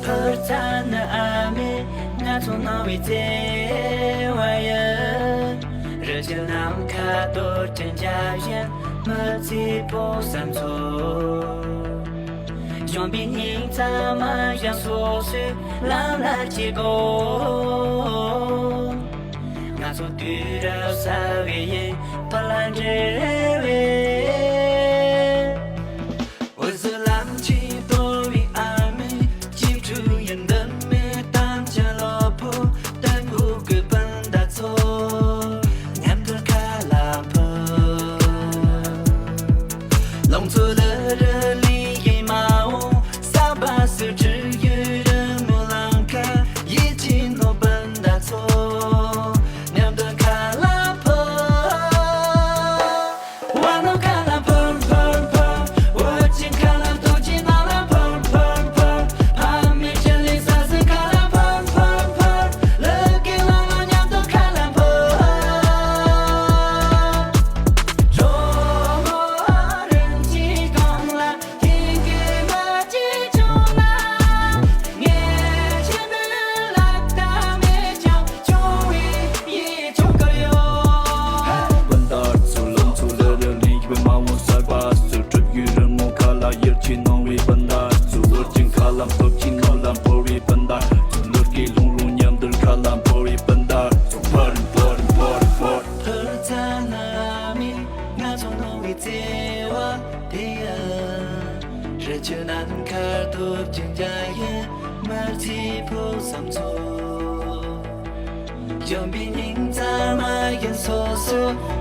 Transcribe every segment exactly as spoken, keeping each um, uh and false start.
ཧུར་ཐག་ནི་ཨ་མས་ང་ཚོ་གནང་བའི་བརྩེ་བ་ཡིན། རི་ཆུ་ནམ་མཁའ་རྡོ་རྗེ་འཇའ་བཞིན་མི་ཚེ་ཕོ་བསམ་ཚོ། གཞོན་པའི་སྙིང་རྩ་མ་ཡང་སོ་སོའི་ལམ་ལ་སྐྱེལ་དགོས། ང་ཚོ་དུས་རབས་གསར་བའི་ཡུལ་བུ་ལ་འབྲེལ་བའི། འོད་ཟེར་ལམ་ཆེན་སྟོན་པའི་ཨ་མའི་སྐྱིད་སྡུག་ཡི་འདི་མི་དམ་བཅའ་ལོ་ཕོ་བདེ་པོ་གི་སྤུན་ཟླ་ཚོ། མཉམ་དུ་ཁ་ལ་ཕུབ། ལང་ཚོ་ལ་རི་ལི་ཡི་མ་འོངས་ས་བ་སུ་ཁྲི་ཡུ་རི་མོ་ལང་ཁ་ཡིད་ཀྱི་ནོར་སྤུན་ཟླ་ཚོ། མཉམ་དུ་ཁ་ལ་ཕུབ། སྤུན་ཟླ་ཚོ། ལང་ཚོ་ལ་རི་ལི་ཡི་མ་འོངས་ས་བ་སུ་ཁྲི་ཡུ་རི་མོ་ཁ་ལ་ཡིད་ཀྱི་ནོར་བུའི་སྤུན་ཟླ་ཚོ། འོད་ཀྱི་མཁའ་ལམ་སྟོབས་ཀྱི་ནོར་ལམ་འཕོ་བའི་སྤུན་ཟླ་ཚོ། ལོ་རྒས་ལོངས་ལོངས་མཉམ་དུ་མཁའ་ལམ་འཕོ་བའི་སྤུན་ཟླ་ཚོ། ཕར་ཕར་ཕར་ཕར། ཕུར་ཚ་ན་མི་ང་ཚོ་ནོར་བུའི་བརྩེ་བ་དེ་ཡང་། རི་ཆུ་ནམ་མཁའ་རྡོ་རྗེ་འཇའ་ཡི་མི་ཚེ་ཕོ་བསམ་ཚོ། འཇོན་པའི་སྙིང་རྩ་མ་ཡིན་སོ་སོ་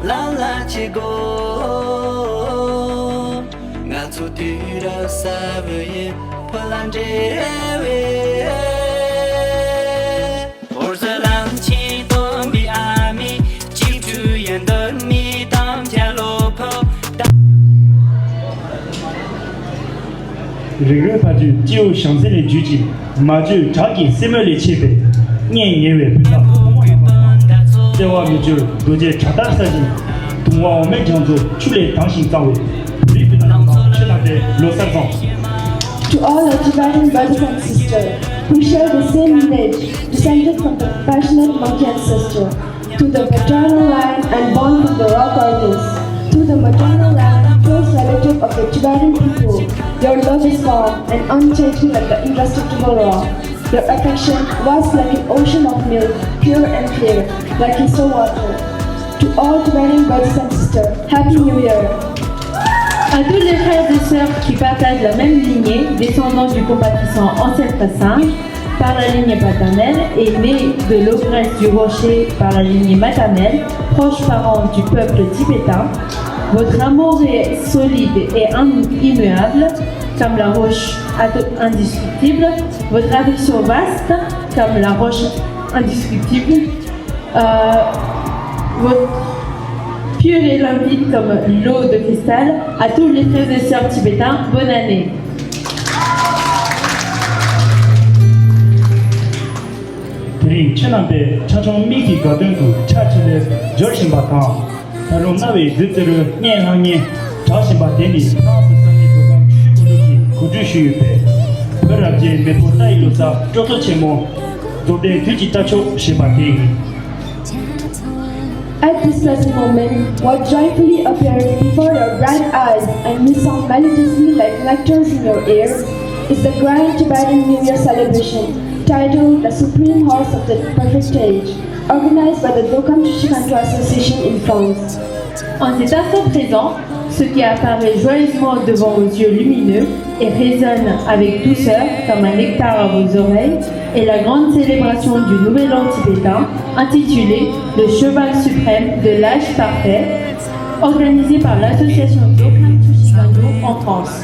ལམ་ལ་ཆས་དགོས། ང་ཚོ་དུས་རབས་གསར་བའི་བུ་ལ་འབྲེལ་བའི། འོད་ཟེར་ལམ་ཆེན་སྟོན་པའི་ཨ་མའི་སྐྱིད་སྡུག་ཡི་འདི་མི་དམ་བཅའ་ལོ་ཕོ་བདེ། རིགས་རུས་ཕ་ཆོས་སྐྱེ་བོ་བྱམས་བརྩེ་ལས་བརྒྱུད་ཅིང་། མ་བཅོས་བྲག་གི་སེན་མོ་ལས་མཆེད་པའི། སྙན་ངེ་བའི་བུ་དང་བུ་མོ་རྣམ་པ། བརྩེ་བ་མི་བཅོལ་རྡོ་རྗེ་བྲག་ལྟར་གསལ་ཞིང་། དུང་བ་འོ་མའི་རྒྱ་མཚོ་ཆུ་ལས་དྭངས་ཤིང་གཙང་བའི། བོད་རིགས་བུ་དང་རྣམ་པ་ཁྱེད་རྣམ་པའི་ལོ་གསར་བཟང་། To all our Tibetan brothers and sisters who share the same lineage descended from the passionate monkey ancestor, to the paternal line and born from the rock origins, to the maternal line, close relative of the Tibetan people, your love is warm and unchanging like the indestructible rock. Your affection vast like an ocean of milk, pure and clear, like crystal water. To all Tibetan brothers and sisters, Happy New Year! À tous les frères et sœurs qui partagent la même lignée, descendants du combattant ancêtre singe, par la lignée paternelle et né de l'ogresse du rocher par la lignée maternelle, proche parent du peuple tibétain, votre amour est solide et im-, immuable, comme la roche at-, indestructible, votre affection vaste, comme la roche indestructible, euh, votre pure et limpide comme l'eau de cristal, à tous les frères et sœurs tibétains, bonne année. དེ་རིང་ཁྱེད་རྣམ་པས་ཁྲ་ཆུང་མིག་གི་དགའ་སྟོན་དུ་ཆར་ཆེ་ལེར་འབྱོར་བཞིན་པ་དང་། ད་རུང་རྣ་བའི་བདུད་རྩེ་རུ་སྙན་ལྷང་ངེར་གྲགས་བཞིན་པ་དེ་ནི་ཧྥ་རན་སི་ས་གནས་མདོ་ཁམས་ཆུ་བཞི་སྒང་དྲུག་གིས་གོ་སྒྲིག་ཞུས་ཡོད་པའི་བོད་རབ་རྒྱས་མེས་པོ་ཏཱའི་ལོ་གསར་སྤྲོ་ཚོགས་ཆེན་མོ་རྫོགས་ལྡན་དུས་ཀྱི་རྟ་མཆོག་ཞེས་པ་དེ་ཡིན། At this present moment, what joyfully appears before your bright eyes and may sound melodiously like nectars in your ears is the grand Tibetan New Year celebration titled The Supreme Horse of the Perfect Age, organized by the Dokam Chuchikanto Association in France. En cet instant présent, ce qui apparaît joyeusement devant vos yeux lumineux et résonne avec douceur comme un nectar à vos oreilles est la grande célébration du Nouvel An tibétain intitulée Le Cheval Suprême de l'Âge Parfait, organisée par l'association Dokam Chuchikanto en France.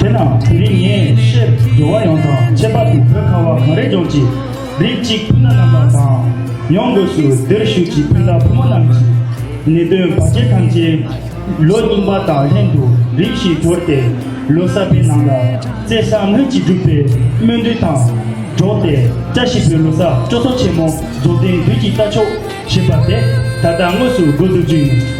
དེས་ན་དེ་རིང་ངས་ཤེར་འགྲོ་བ་ཡོངས་དང་ཁྱད་པར་དུ་བོད་ཁ་བ་གངས་རི་ལྗོངས་ཀྱི་རིགས་གཅིག་སྤུན་ཟླ་རྣམ་པ་དང་། ཡང་སྒོས་སུ་འདིར་བཞུགས་ཀྱི་སྤུན་ཟླ་ཕོ་མོ་རྣམས་ཀྱི་ནད་གདོན་བར་ཆད་ཐམས་ཅད་ལོ་རྙིང་པ་དང་ལྷན་དུ་རིམ་བཞིན་གྲོལ་ཏེ། ལོ་གསར་པའི་ནང་ལ་བརྩེ་གཟའ་མོས་ཀྱིས་བསྒྲུབས་པའི་སྨོན་འདུན་དང་འགྲོགས་ཏེ། བཀྲ་ཤིས་པའི་ལོ་གསར་སྤྲོ་ཚོགས་ཆེན་མོ་རྫོགས་ལྡན་དུས་ཀྱི་རྟ་མཆོག་ཞེས་པ་དེ་ད་ལྟ་དངོས་སུ་འགོ་འཛུགས་རྒྱུ་ཡིན།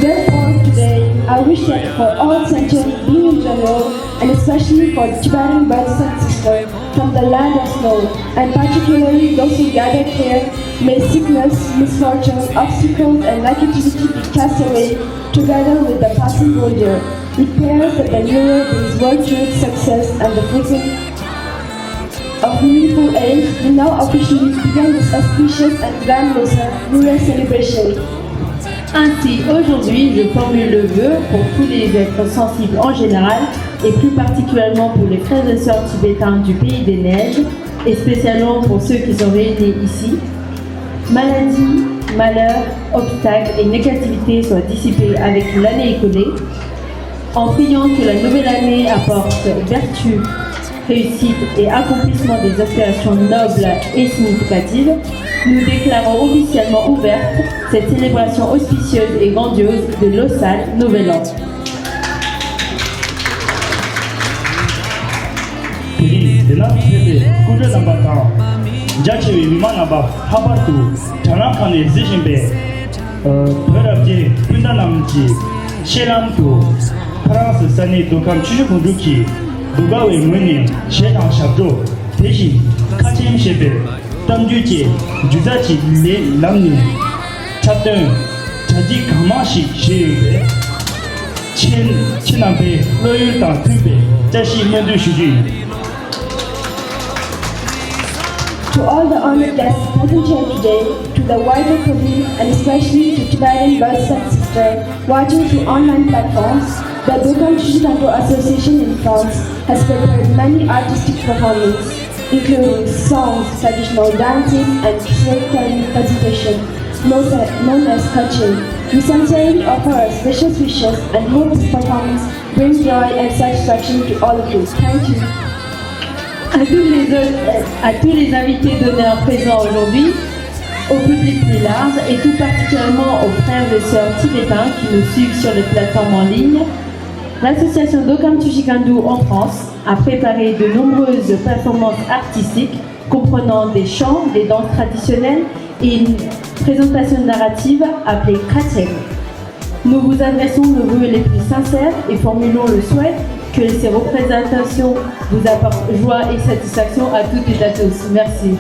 Therefore, today, I Set for all sentient being in general, and especially for Tibetan brothers and sisters from the land of snow, and particularly those who gathered here. May sickness, misfortune, obstacles, and negativity be cast away together with the passing winter. We pray that the new year brings virtue, success, and the fruition of meaningful age. We now officially begin this auspicious and grand Losar New Year celebration. Ainsi, aujourd'hui, je formule le vœu pour tous les êtres sensibles en général, et plus particulièrement pour les frères et sœurs tibétains du pays des neiges, et spécialement pour ceux qui sont réunis ici. Maladies, malheurs, obstacles et négativités soient dissipés avec l'année écoulée, en priant que la nouvelle année apporte vertu, réussite et accomplissement des aspirations nobles et significatives. Nous déclarons officiellement ouverte cette célébration auspicieuse et grandiose de Losar Nouvel An. དེ་རིང་འདི་ན་ཕེབས་པའི་སྐུ་མགྲོན་རྣམ་པ་དང་། རྒྱ་ཆེ་བའི་མི་མང་རྣམ་པ། ལྷག་པར་དུ་དྲ་ལམ་ཁག་ནས་གཟིགས་བཞིན་པའི་བོད་རབ་རྒྱས་སྤུན་ཟླ་རྣམས་ཀྱི་ཤེས་ལམ་དུ། ཕ་རན་སི་ས་གནས་མདོ་ཁམས་ཆུ་བཞི་སྒང་དྲུག་གི་གདུགས་དཀར་བའི་ངོས་ནས་གཞས་དང་ཞབས་བྲོ། དེ་བཞིན་ཁ་ཆེམས་ཞེས་པའི་གཏམ་རྒྱུད་བཅས་སྒྱུ་རྩལ་གྱི་ལས་ལམ་ནས་འཁྲབ་སྟོན་གྲ་སྒྲིག་གང་མང་ཞིག་བྱས་ཡོད་པས། ཁྱེད་ཁྱེད་རྣམ་པའི་བློ་ཡུལ་དང་མཐུན་པའི་བཀྲ་ཤིས་སྨོན་འདུན་ཞུ་རྒྱུ་ཡིན། To all the honored guests present here today, to the wider public, and especially to Tibetan brothers and sisters watching through online platforms, the Dokam Chuchikanto Association in France has prepared many artistic performances, including songs, traditional dances, and storytelling presentation, known as, known as Kachin. We sincerely offer our special wishes and hope this performance bring joy and satisfaction to all of you. Thank you. À tous les autres, à tous les invités d'honneur présents aujourd'hui, au public plus large et tout particulièrement aux frères et sœurs tibétains qui nous suivent sur les plateformes en ligne, l'association Dokam Chuchikandu en France a préparé de nombreuses performances artistiques comprenant des chants, des danses traditionnelles et une présentation narrative appelée Khatsem. Nous vous adressons nos vœux les plus sincères et formulons le souhait que ces représentations vous apportent joie et satisfaction à toutes et à tous. Merci.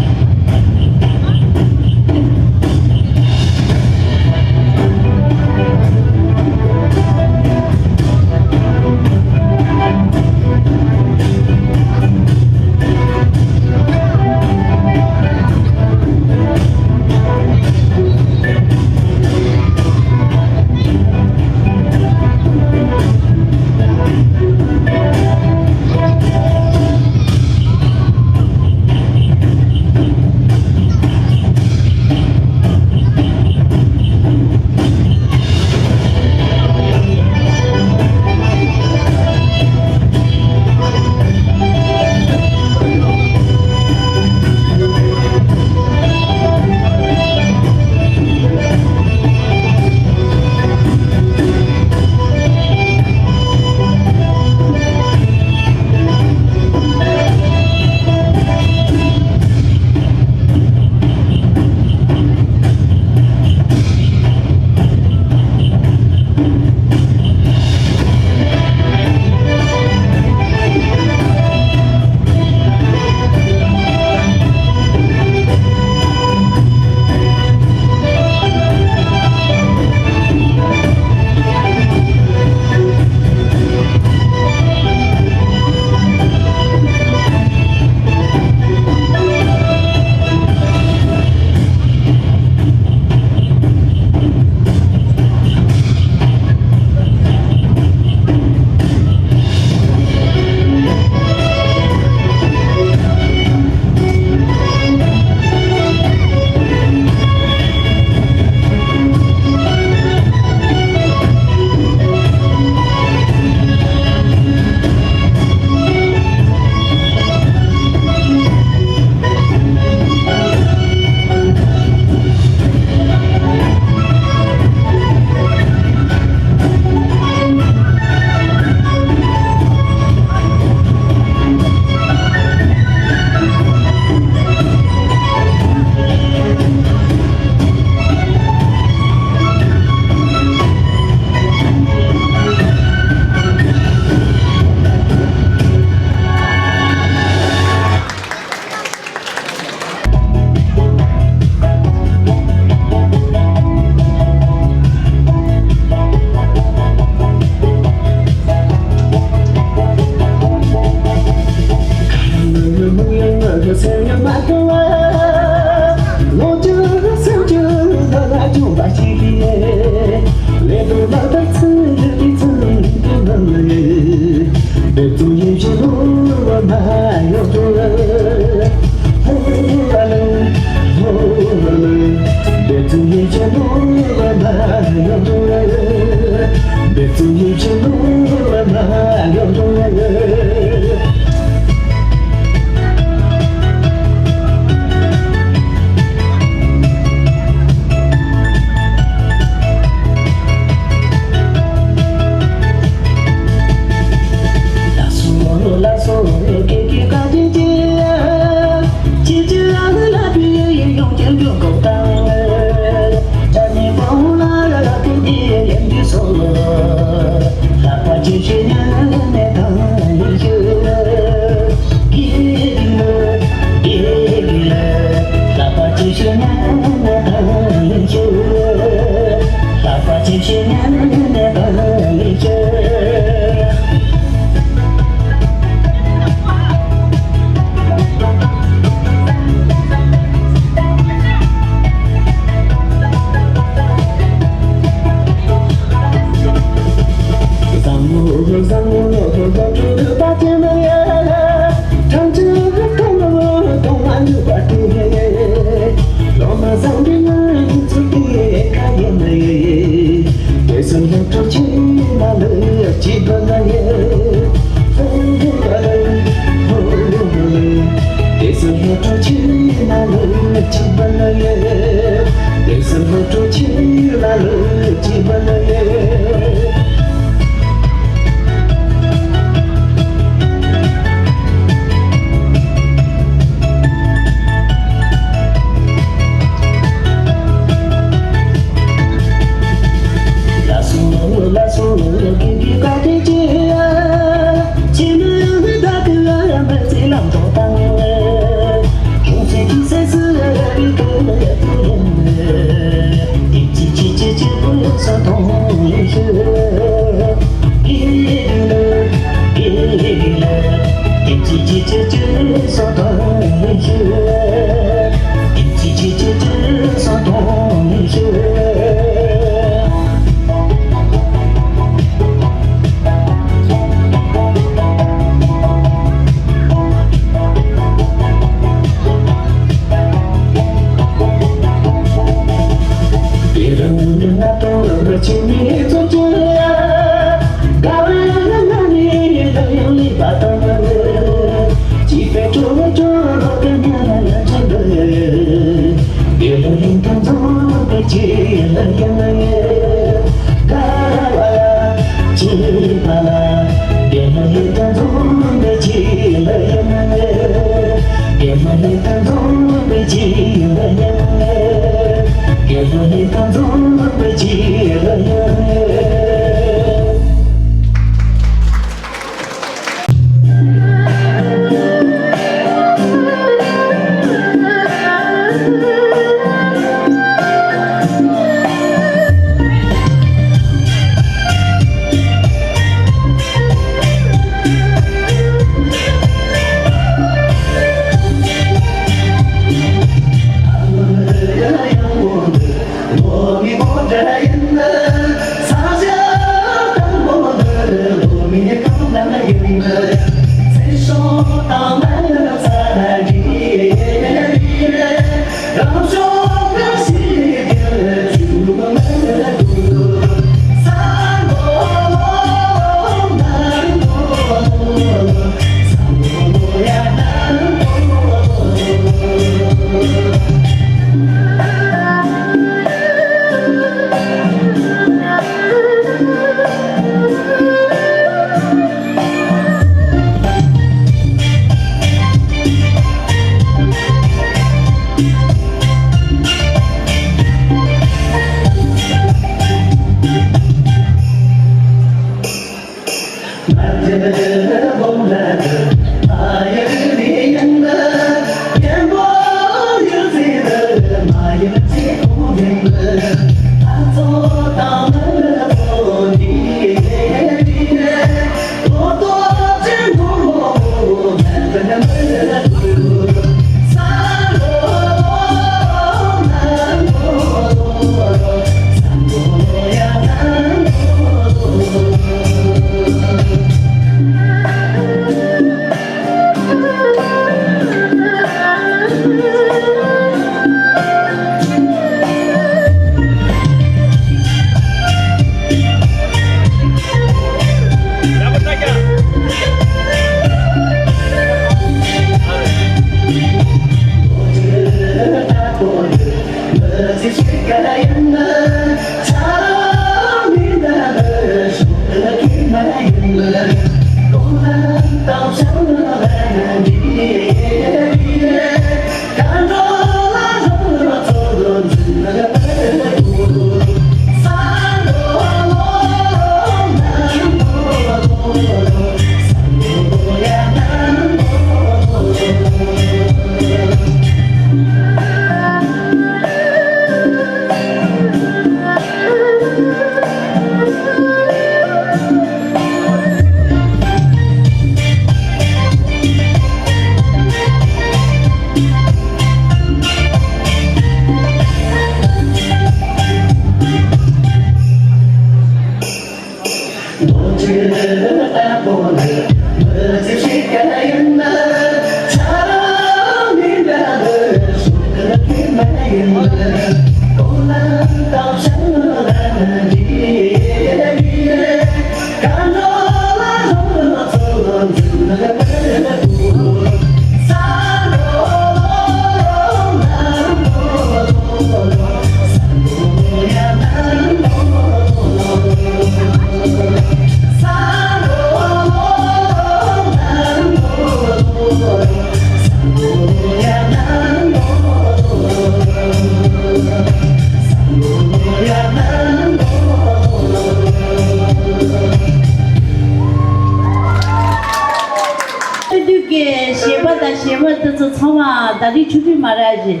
ཆུ་དུས་ཀྱི་གཞས་པ་དང་གཞས་མ་དེ་ཚོ་ཚང་མ་ད་རེས་ཆུ་དུས་མ་རག་ཞིང་།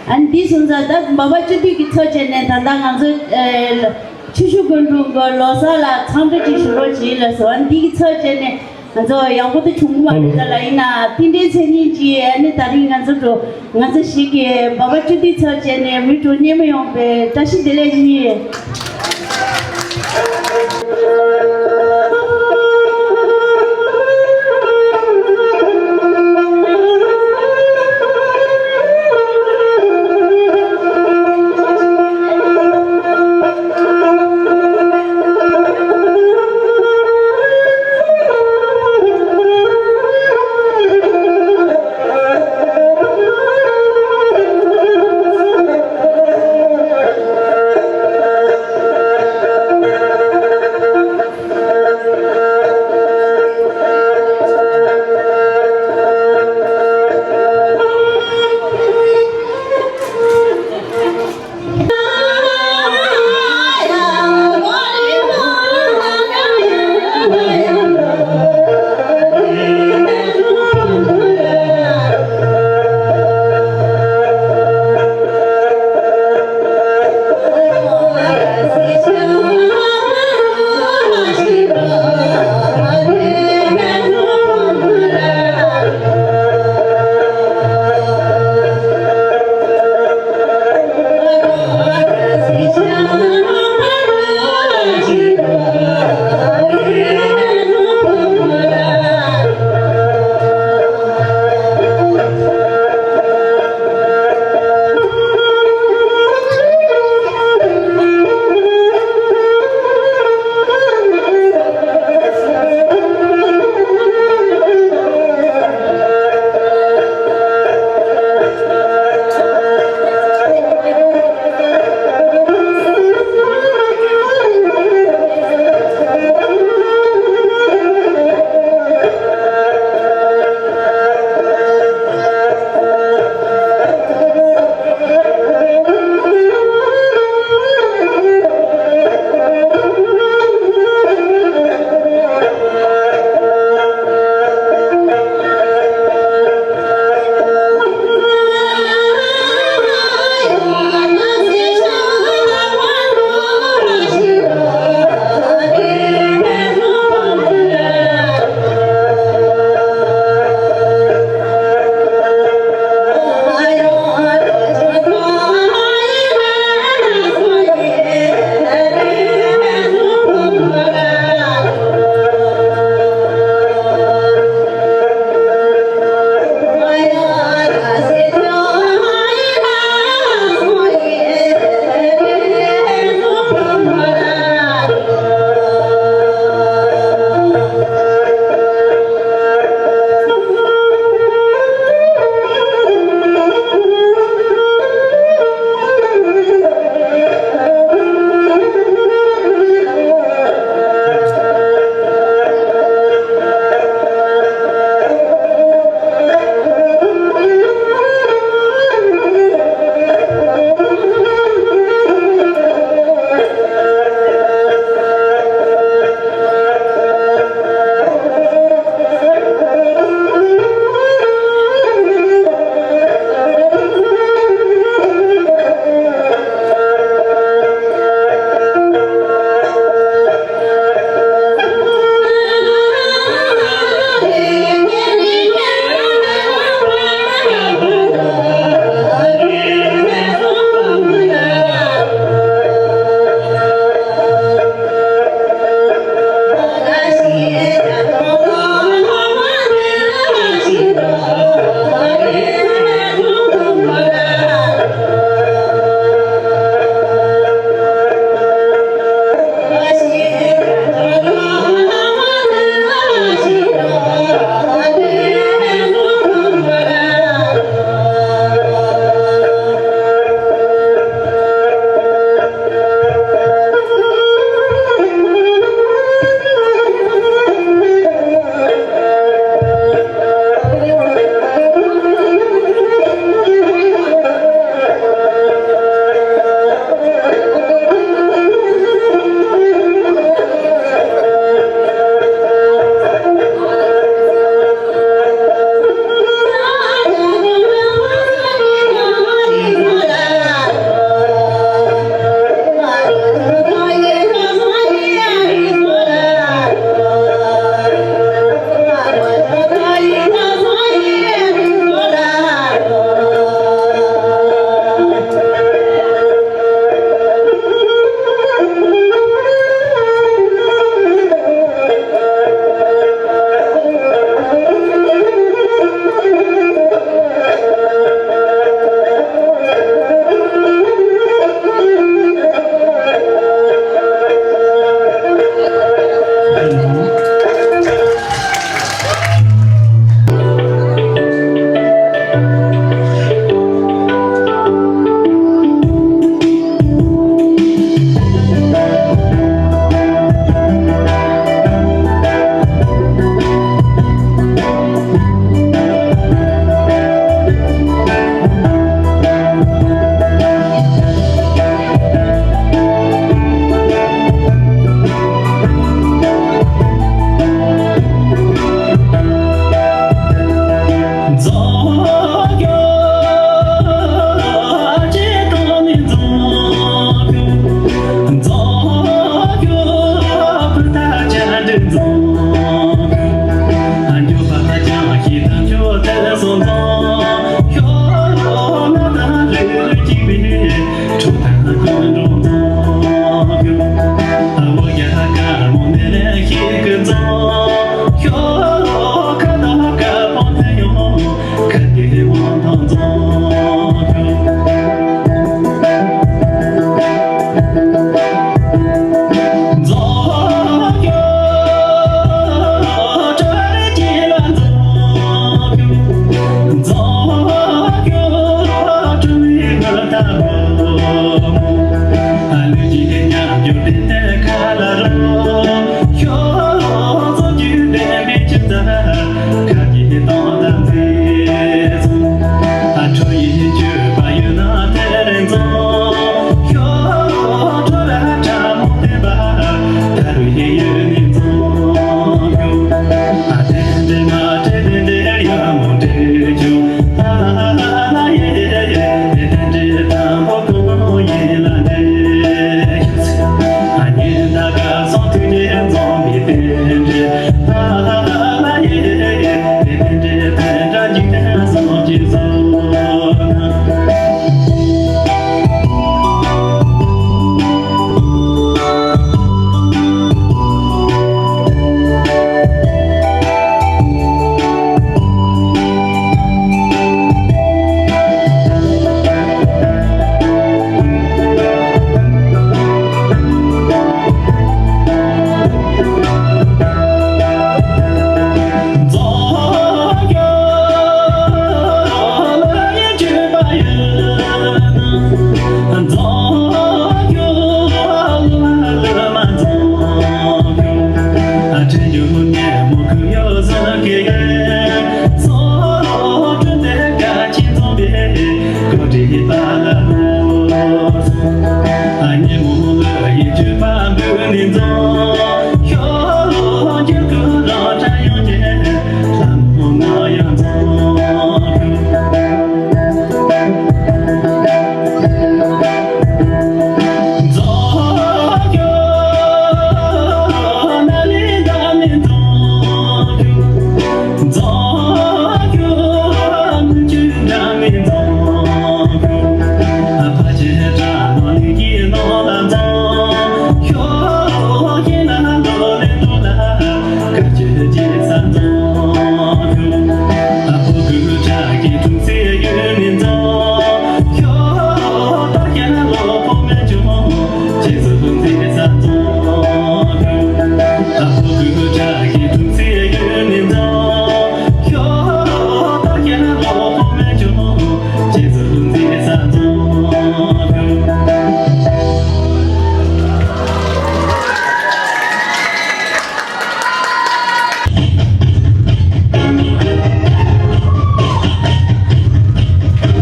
ཨ་ནི་འདི་སོང་ཙང་ད་འབའ་པ་ཆུ་དུས་ཀྱི་ཚབ་བྱས་ནས་ད་ལྟ་ང་ཚོ་ཨེ་ཆུ་ཤུར་དགོན་གྲོང་གི་ལོ་གསར་ལ་འཚམས་འདྲི་ཅིག་ཞུ་རོགས་བྱེད་ལ་སོང་། ཨ་ནི་འདི་གི་ཚབ་བྱས་ནས་ང་ཚོ་ཡག་པོ་དེ་བྱུང་གི་མ་རེད་ད་ལ། ཡིན་ན་དེ་འདྲའི་མཚན་སྙན་གྱིས་ཨ་ནི་ད་རིང་ང་ཚོ་འགྲོ་ང་ཚོ་ཞིག་གིས་འབའ་པ་ཆུ་དུས་ཚབ་བྱས་ནས་མི་གྲོགས་རྙེད་མ་ཡོང་པའི་བཀྲ་ཤིས་བདེ་ལེགས་ཡིན།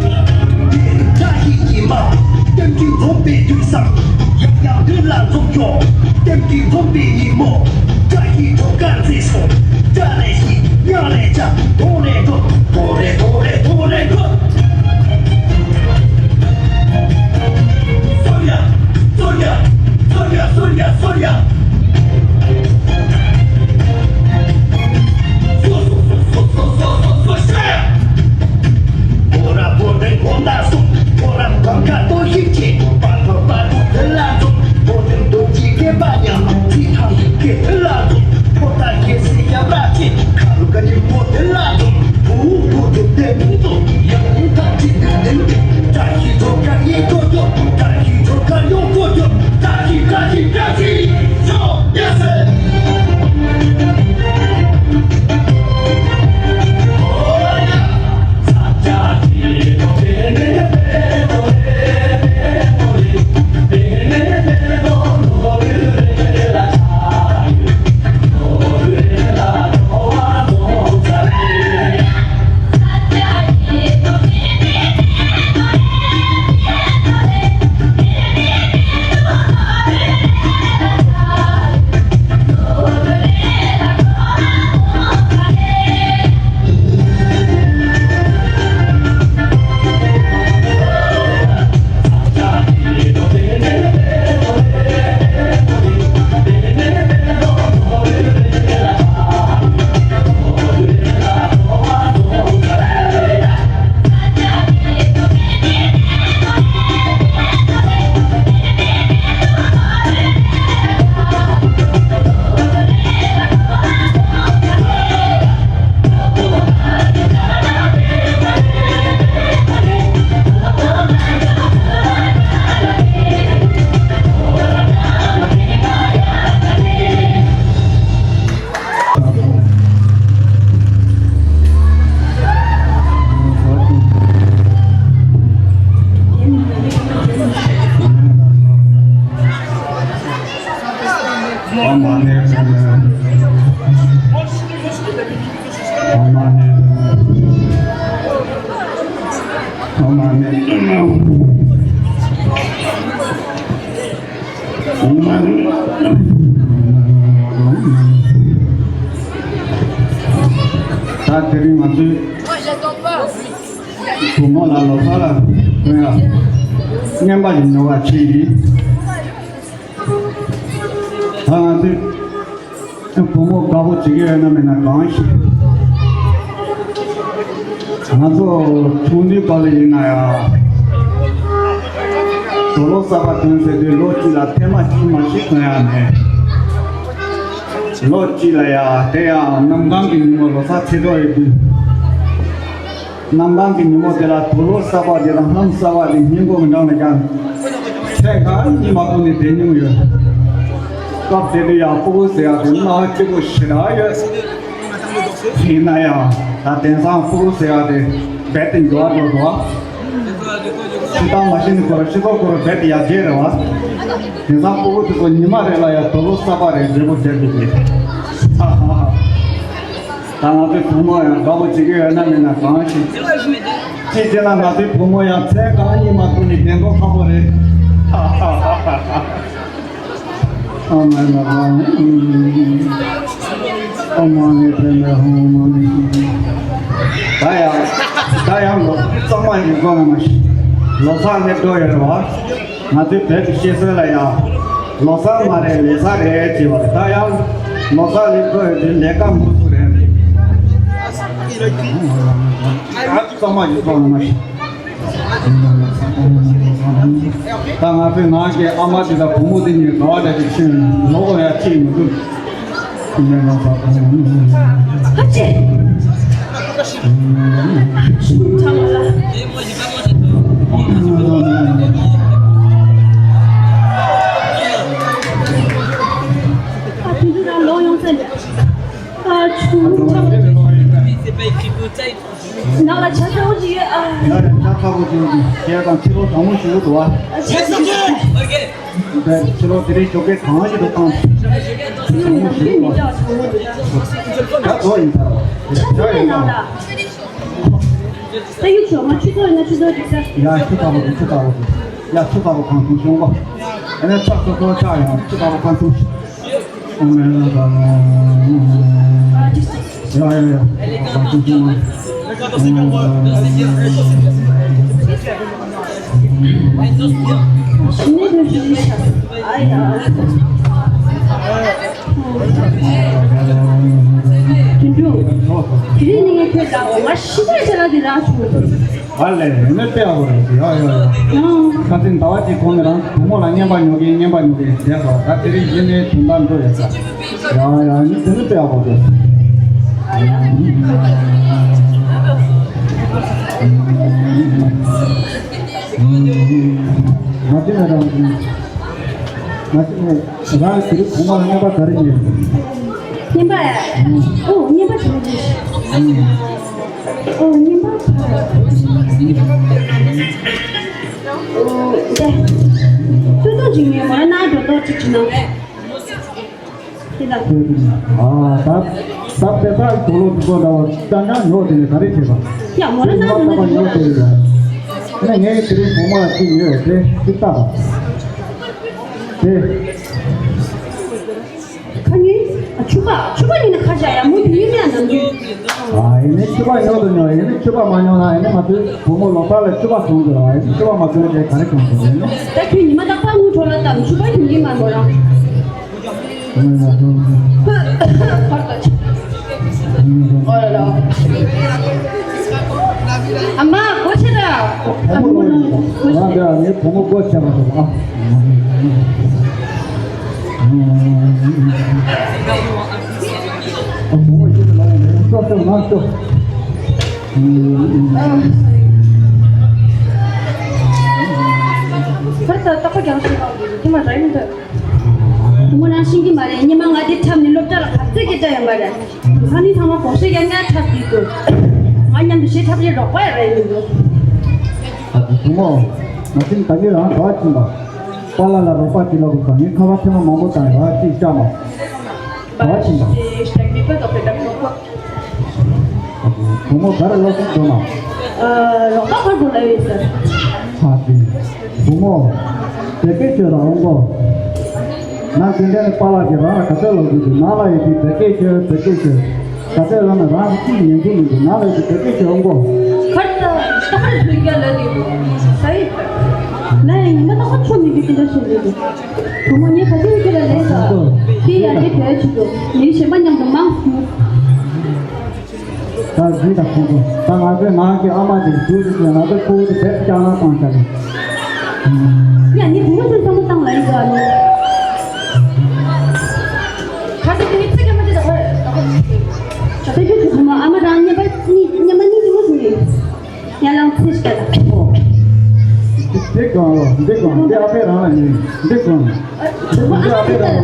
བཀྲ་ཤིས་ཉི་མ། གཏམ་རྒྱུད་འཛོམས་པའི་དུས་བཟང་། ཡང་ཡང་མདུན་ལ་འཛོམས་ཤོག་གཏམ་རྒྱུད་འཛོམས་པའི་ཉིན་མོ། བཀྲ་ཤིས་སྒྲོལ་དཀར་མཛེས་སོང་། བཀྲ་ལས་ཤིག་ཉག་ལས་ཆག་གདོང་ལས་འགྲོ། གདོང་ལས་གདོང་ལས་གདོང་ལས་འགྲོ། སོར་ཡ། སོར་ཡ། སོར་ཡ། སོར་ཡ། སོར་ཡ། སོ་སོ་སོ་སོ་སོ་སོ་སོ་ཤ་ཡ། བོ་ར་བོ་དན་གོ་ད་སོང་། བོ་ར་གང་ག་ཏོ་ཤིག་ཆེ། པ་ཏོ་པ་ཏོ་དེ་ལ་སོང་། བོ་དན་དོ་ཅི་གེ་པ་ཉམ་ཚི་ཐང་ཡི་གེ་དེ་ལ་སོང་། ཕོ་ཏ་གེ་སི་ཡ་པ་ཆེ། ཁ་ལུ་ཀ་ཉི་མོ་དེ་ལ་སོང་། བུ་བུ་དུ་དེ་མི་འདུག་ཡང་ཐག་ཅིག་དེ་དེ་དེ། བཀྲ་ཤིས་སྒྲོལ་དཀར་ཡིན་ཅོ་ཅོ། བཀྲ་ཤིས་སྒྲོལ་དཀར་ཡོང་ཅོ་ཅོ། བཀྲ་ཤིས་བཀྲ་ཤིས་བཀྲ་ཤིས། ཡོ། ཡེ་སི། ད་དེ་རིང་ང་ཚོའི་བུ་མོ་ལ་ལོ་གསར་ལ་སྟོན་ཡ་རྔན་པ་ཞིག་ཉོ་བ་ཁྲིད་ཡིན། ད་ང་ཚོའི་བུ་མོ་དགའ་པོ་བྱེད་ཀྱི་ཡོད་ན་མེད་ན་གང་ཤེས། ང་ཚོ་ཆུང་དུས་སྐབས་ལ་ཡིན་ན་ཡང་དུག་ལོག་གསར་པ་ཐོན་ཟེར་དུས་ལོ་གཅིག་ལ་ཐེངས་མ་གཅིག་མ་གཅིག་ཐོན་ཡ་མེད། ལོ་གཅིག་ལ་ཡ་དེ་ཡང་གནམ་གང་གི་ཉིན་མོ་ལོ་གསར་ཚེས་གྲོགས་ཡོད་དུས། གནམ་གང་གི་ཉིན་མོ་དེ་ལ་དུག་ལོག་གསར་པ་དེ་དང་ལྷམ་གསར་པ་དེ་སྙིང་པོ་མི་འདྲ་བ་ཀྱང་། ཚེ་གང་གཉིད་མ་ཁུག་ནས་བསྡད་མྱོང་ཡོད། སྐབས་དེ་དུས་ཡང་ཕྲུ་གུ་ཟེར་ཡག་དེ་སྣང་བ་སྐྱིད་པོ་ཞེ་དྲག་ཡོད། ཡིན་ན་ཡང་ད་དེང་སང་ཕྲུ་གུ་ཟེར་ཡག་དེ་རྦད་དེ་འགྱུར་བ་འགྲོ་འདུག་ཨ། སྤྱིར་བཏང་མ་གཞི་ནས་ཁོ་རང་སྤྱི་ཚོགས་ཁོ་རང་རྦད་དེ་ཡར་རྒྱས་རེད་བ། དེང་སང་ཕྲུ་གུ་དེ་ཚོ་ཉི་མ་རེ་ལ་ཡང་དུག་ལོག་གསར་པ་རེ་འབྲས་བུ་རྒྱག་གི་རེད། ཧ་ཧ་ཧ། ད་ང་ཚོའི་བུ་མོ་ཡང་དགའ་པོ་བྱེད་ཀྱི་ཡོད་ན་མེད་ན་གང་ཤེས། ཅི་བྱས་ན་ང་ཚོའི་བུ་མོ་ཡང་ཚེ་གང་གཉིད་མ་ཁུག་ནས་བདེ་མདོག་ཁ་པོ་རེད། ཧ་ཧ་ཧ་ཧ། ཨོཾ་ཨ་ནི་པདྨེ་ཧཱུྃ། ཨོཾ་ཨ་ནི་པདྨེ་ཧཱུྃ། ད་ཡང་ད་ཡང་ལོ་གཙང་མ་ཡིན་གོ་ན་མ་ཤི། ལོ་གསར་སླེབས་འགྲོ་ཡོད་རེད་བ། ང་ཚོའི་བོད་ཀྱི་བཤད་སྲོལ་ལ་ཡང་ལོ་གསར་མ་རེད་ལས་གསར་རེད་ཅེས་པ་རེད། ད་ཡང་ལོ་གསར་སླེབས་འགྲོ་ཡོད་དུས་ལས་ཀ་མུ་མཐུད་རེད། གཙང་མ་ཡིན་གོ་ན་མ་ཤི། ད་ང་ཚོའི་ནང་གི་ཨ་མ་དེ་དང་བུ་མོ་དེ་གཉིས་ག་བ་འདྲ་ཞིག་ཕྱིན་ལོག་ཡ་ཅིག་མི་འདུག་ཧ་ཅེ། ཆུ་ཐང་ལ། ཨ་དུས་དུས་རང་ལོག་ཡོང་ཚེ། ཨ་ཆུ་ཐང་ལ། ནང་ལ་ཇ་ཚ་པོ་ཅིག་ཡོད་ཨ། ཡ་ཡ་ཇ་ཚ་པོ་ཅིག་ཡོད། ཁྱེད་དང་ཕྱི་ལོགས་གྲང་མོ་ཞེ་པོ་འདུག་ཨ། ཇ་ཚ་པོ་ཅིག་ཕྱི་ལོགས་དེ་རིང་ཞོགས་ཀས་གང་ཞིག་ཏུ་བཏང་། གྲང་མོ་ཞེ་པོ་འདུག་ཇ་བཟོ་ཡིན་ས་རེད། ཇ་ཡིན་ས་རེད། ད་ཡུག་ཤོག་ང་ཆུ་ཚོད་ཡིན་ན་ཆུ་ཚོད་འགྲིག་ས། ཡ་ཆུ་ཚ་པོ་འདུག་ཆུ་ཚ་པོ་འདུག་ཡ་ཆུ་ཚ་པོ་གང་འཐུང་ཤོག་གོ། ཨ་ནི་ཆག་སོ་སོ་ཆག་ཡང་ཆུ་ཚ་པོ་གང་འཐུང་། ཨ་ལས་ཡིན་ན་ལྟ་བ་རེད། ཡ་ཡ་ཡ། ཁ་སང་ཟླ་བ་གཅིག་གོང་ནས་རང་བུ་མོ་ལ་རྔན་པ་ཉོ་གིན་རྔན་པ་ཉོ་གིན་བསྡད་སོང་། ད་དེ་རིང་གཞི་ནས་དོན་དག་འགྲོ་ཡོད་ས། ཡ་ཡ་ཡིན་དེ་ནི་ལྟ་བ་རེད། ང་དེ་ནས་རང་ང་དེ་ནས། རང་དེ་རིང་བུ་མོ་ལ་རྔན་པ་ག་རེ་ཉོས། རྔན་པ་ཡ། ཨོ་རྔན་པ་དེ་རེད། ཨོ་རྔན་པ་ག་རེ། ཨོ་དེ། ཏོག་ཏོག་ཅིག་ཉོས་མ་ན་འགྲོ་ཏོག་ཅིག་བྱིན་ན། དེ་ལ། ཨ་ད་ད་དཔེ་ད་དོ་ལོ་དུ་གོ་ད་བ་ད་ང་ཉོ་དེ་ནས་ག་རེ་བྱེད་པ། ཡ་མོ་ལ་ན་འགྲོ་ན་དེ་ཉོ་དེ་རེད། ཨ་ནི་ངས་དེ་རིང་བུ་མོ་ལ་ཅིག་ཉོས་དེ་ཅིག་ལྟ་ར། དེ། ཁ་ཉིན། ཨ་ཕྱུ་པ། ཕྱུ་པ་ཉིན་ནི་ཁ་བྱ་ཡ་མུ་མཐུད་ཡིན་ཡ་ནམ་རྒྱུན། ཨ་ཡིན་ནི་ཕྱུ་པ་ཉོ་དུ་ཉོ་ཡིན་ནི་ཕྱུ་པ་མ་ཉོ་ན་ཡིན་ནི་ང་ཚོའི་བུ་མོ་ལོ་ཏོག་ལ་ཕྱུ་པ་གཏོང་དགོས་ར། ཡིན་ནི་ཕྱུ་པ་མ་གཏོང་དེ་ག་རེ་གཏོང་དགོས་ཡིན་ནི། ད་ཁྱོད་ཉི་མ་རྟག་པར་དངུལ་འཕྲོ་ལ་བཏང་ཕྱུ་པ་ཉོ་གི་མ་མོ་རང་། ཨོ་ལ་ལ། ཨ་མ་སྒོ་ཕྱེ་ད། ཨ་མ་ལ་ཡིན་ད། ང་འདི་ངའི་བུ་མོ་སྒོ་ཕྱེ་མ་ཐུབ་ཨ། ཨ་བུ་མོ་ཡིན་ལ་ཡིན་ལ་ཡིན་ཤོག་ཤོག་ང་ཤོག་ཁར་ད་ཏག་པ་རྒྱང་ཤེས་པ་འདི་མ་རེད་མི་འདུག་ངོ་རང་ཤེས་ཀྱི་མ་རེད། ཉི་མ་ང་འདི་འཁྲབ་ནས་སློབ་གྲྭ་ལ་ག་ཚོད་སྐད་ཆ་ཡོད་མ་རེད། ཁ་ནི་ཚང་མ་གོང་ཤེས་ཀྱང་ངས་འཁྲབ་ཀྱི་འདུག་ང་མཉམ་དུ་ཞེ་འཁྲབ་ཡས་རོགས་པ་ཡང་རེད་མི་འདུག་ཨ་ཙི་བུ་མོ། ང་ཚོས་ད་གིན་རང་ག་བ་ཕྱིན་པ། པཱ་ལགས་ལ་རོགས་པ་ཅིག་ལབ་དགོས་ས། ངས་ཁ་པར་ཐེངས་མ་མང་པོ་བཏང་ཡོད་ཅིག་བཅར་མ། ག་བ་ཕྱིན་པ། བུ་མོ་ག་རེ་ལབ་སོང་འགྲོ་ན། རོགས་པ་ག་རེ་དགོས་ལབ་ཡོད་ཟེར། ཨ་ཙི། བུ་མོ། བོད་སྐད་ཤོད་ར་འོང་གོ། ང་དེ་འདྲ་ནི་པཱ་ལགས་ཀྱིས་རང་ལ་ག་ཚོད་ལབ་དགོས་འདུག་ནང་ལ་ཡོད་དུས་བོད་སྐད་ཤོད་བོད་སྐད་ཤོད། ག་ཚོད་ལབ་ན་རང་གིས་ཅིག་ཉན་གྱི་མི་འདུག་ནང་ལ་ཡོད་དུས་བོད་སྐད་ཤོད་འོང་གོ། ཁར་ད་ད་ཁར་ཐོན་རྒྱ་ལ་ལི་ས་ཡི། ང་ཡང་ཉི་མ་ད་ཁ་ཆོ་མི་འདུག་དེ་འདྲ་ཤོད་ལ་ལི། བུ་མོ་ངས་ག་ཚོད་ཡོད་ཀྱི་ལ་ལས་ས། དེ་ཡང་དེ་བོད་ཅིག་འདུག་མི་གཞན་པ་མཉམ་དུ་མང་སུ། ད་འདི་དང་ཁོང་ཚོ་ད་ང་ཚོའི་ནང་གི་ཨ་མ་དེ་འདུག་ཟེར་ན་ང་ཚོ་ཁོ་བོ་དེ་བེད་སྤྱང་ན་གང་བྱ་རེད། ཡ་ནི་བུ་མོ་ཚོ་བསམ་བློ་བཏང་ལ་ཡིན་ཟེར་ཨ་ནི། ག་ཚོད་དེ་ནི་ཚིག་གི་མ་དེ་ད་ཧོ། ད་ཧོ། ད་དེ་ཁྱོད་ཚོ་བུ་མོ་ཨ་མ་རང་ཉེ་པ་གཉིས་ཉེ་མ་གཉིས་ཀྱི་མོ་ཟིན་ནི། ཡ་ལང་ཚེ་ཞིག་ད་ད། འདི་གང་ལ་འདི་གང་འདི་ཨ་ཕའི་རང་ལ་ཉེ་འདི་གང་། བུ་མོ་ཨ་མ་དེ་ད་ད།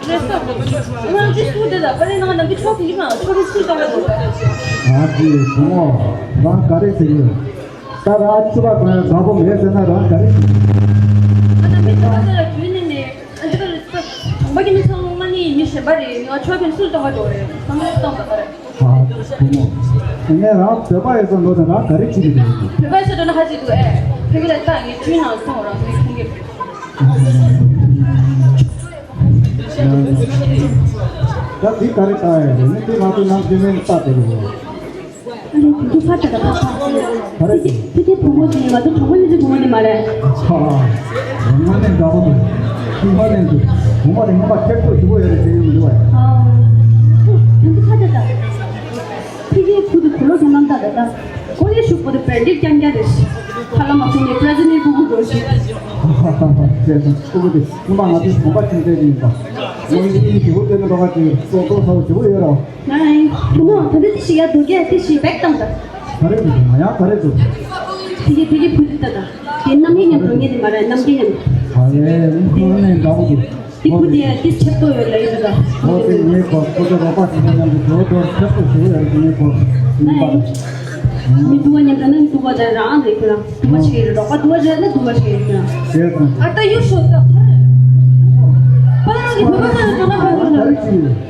རེད་སོ། ང་ཅི་སུ་དེ་ལ་པ་རེ་ནང་ནམ་གི་ཆོག་གི་མ་ཆོག་གི་སུ་དང་བ་དེ། ང་ཅི་བུ་མོ་རང་ག་རེ་ཟེར་ཡོད། ད་རང་ཆུ་བ་གང་ཡང་དགའ་པོ་མེད་ཟེར་ན་རང་ག་རེ་ཟེར་ཡོད། ང་ནམ་གི་ཆོག་གི་ལ་དུས་ནི་ནི་ཨ་ཅི་ག་རེ་ཟེར། གྲོང་པ་གི་མི་ཚང་མ་ནི་མི་གཞན་པ་རེད། ང་ཆོག་གི་སུ་དང་བ་དེ་རེད། ཚང་མ་སུ་དང་བ་རེད། ཨ་བུ་མོ། ངས་རང་བོད་པ་ཡིན་ཙང་འདོད་ན་རང་ག་རེ་བྱེད་ཀྱི་རེད། བོད་པ་ཟེར་འདོད་ན་ཧ་ཅི་འདུག་ཨེ། ཕ་གི་ལ་ད་ངས་དུས་ནང་སོང་རང་ངས་ཁུངས་སྐྱེལ། ད་འདི་ག་རེ་ལྟ་ཡ་རེད། ནི་དེ་ང་ཚོ་ནང་རྒྱུན་ལས་ལྟ་དེ་རེད། ཨ་ནི་དེ་ཚོ་ཕར་ལྟ་ད་ཕར་ཕར། ག་རེ་ཕི་གེ་ཕི་གེ་བུ་མོ་དེ་ང་ཚོ་གྲོགས་པོ་གཉིས་ཀྱི་བུ་མོ་དེ་མ་རེད། ཨ། ང་ནི་འདྲ་པོ་འདུག་ཁྱིམ་པ་ནས་འདུག་བུ་མོ་དེ་ངོ་མ་ཁྱེད་ཚོ་ཞུ་གི་ཡོད་རེད་ཟེར་གྱི་མི་འདུག་བས། ཨ། དེ་ཚོ་ཕར་ལྟ་ད། ཕི་གེ་ཁུ་དུ་གུ་ལོ་ག་ནམ་ད་ད་ད། ཁོ་ཡེ་ཤུག་པོ་དེ་པེ་འདྲིག་རྐྱང་རྐྱང་རེད། ཁ་ལ་མ་སོང་ནས་པྲ་ཛི་ནི་ཕུ་གུ་འགྲོ་ཞིག་ཁུ་གུ་དེ་སྔོན་མ་ང་ཚོའི་གོམ་པ་ཆེན་ཚད་ཀྱི་ཡིན་པ། ངོ་ཡི་ཡི་གི་ཧུ་ཏེ་ནི་རོ་ཁ་ཅིག་སོ་སོ་ཚོ་ཞུ་གི་ཡོད་རོ། ང་ཡིན། བུ་མོ་ད་འདི་ཤི་ཡ་དོ་གེ་དེ་ཤི་བེག་བཏང་ད། ག་རེ་འདུག་ང་ཡང་ག་རེ་འདུག་དེ་གི་དེ་གི་བུ་དེ་ད་ད། དེ་རྣམ་གཡེང་ཉམས་འགྲོ་ངེས་དེ་མ་རེད། རྣམ་གཡེང་ཉམས། ཨ་ཡེ་ཁོ་ནས་འདྲ་པོ་འདུག་དེ་བུ་དེ་དེ་ཆེབ་ཏོ་ཡོད་ལ་ཡོད་ད། ཨོ་དེ་ངའི་གོ་ཁོ་ཚོ་རོགས་པ་ཞིག་ཡང་དུ་གོ་དོ་ཆེབ་ཏོ་ཞུ་ཡོད་ངའི་གོ། ཨ་ཡེ། མི་དུ་བ་ཉམས་ད་ན་དུ་བ་དེ་རང་རེད་ཁྱོད་རང་། དུ་བ་ཞིག་རེད། རོགས་པ་དུ་བ་རེད་ན་དུ་བ་ཞིག་རེད་ཁྱོད་རང་། དེ་དང་། ཨ་ད་ཡུ་ཤོ་ད་ཁ་རེད། པ་རང་གི་བོད་པ་ཚོ་ལ་འགྲོ་ན་ཁ་རེད།